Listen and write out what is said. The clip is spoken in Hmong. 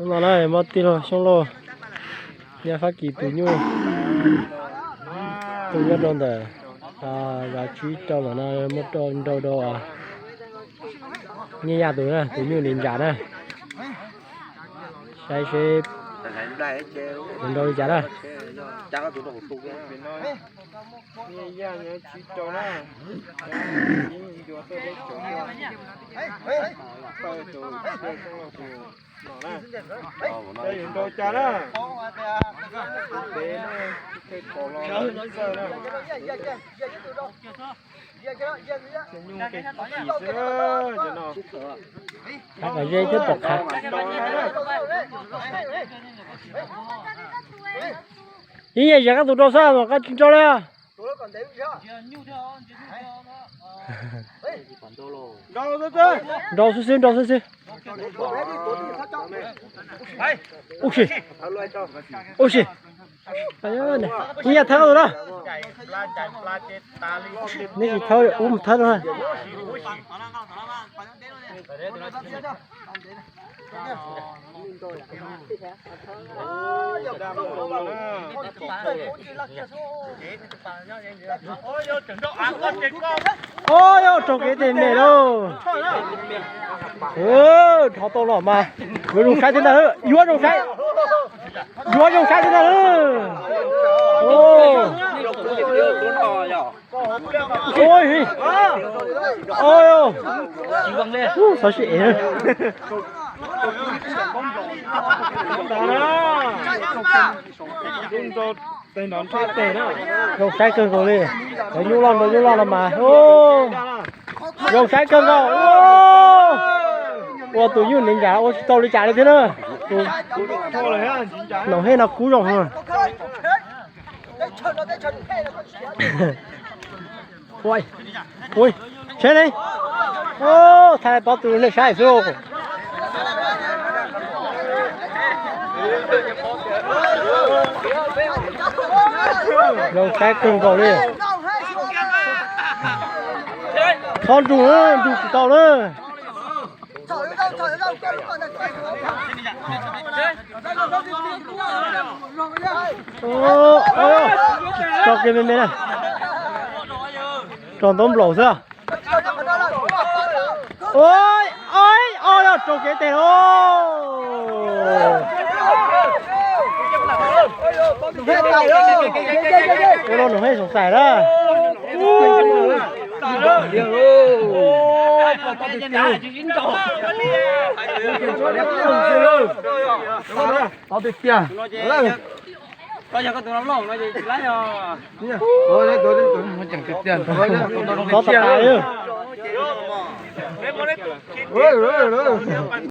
No na, muab tij laug Xyooj Lauj, yog Fab Kis tus nyuj, tus nyob rau ntawm zos tsib rau no muab rau nrau rau Nyiaj Yaj tus na, tus nyuj Lis Ntsam na. Saib seb nrau li cas na. Nrau cas na. Qab kom ze thiab pom qab. Ib yam zem qab tus rau xwb mas qab tsis nrau li. Nrau xwb xwb, nrau xwb xwb. Ub si, ub si. Ib yam thawb tus na. Neb tsis thawb ub mus thawb tus na. Au yog, raug kev tes me lauj. Dhov tau los mas yuav zoo saib thiab ntag, yuav zoo saib, yuav zoo saib thiab ntag. Xov sib ev. Zoo saib kawg nkaus li. Cov nyuj loj nrau nyuj loj no mas zoo saib kawg nkaus. Ua tus nyuj Lis Ntsam ua tsis tau li cas li thiab na. Tus Noom Hej no kub zoo. Ua, saib ne. Thaij pob tw nej saib xwb. Zoo saib kawg nkaus li. Txhob nrug, nrug tsis tau na. Tso kiag me me na. Tso ntaub nplaum xwb. Ua, raug kev tes lauj. Ua los Noom Hej xoom xais na. Tau tiag tiag.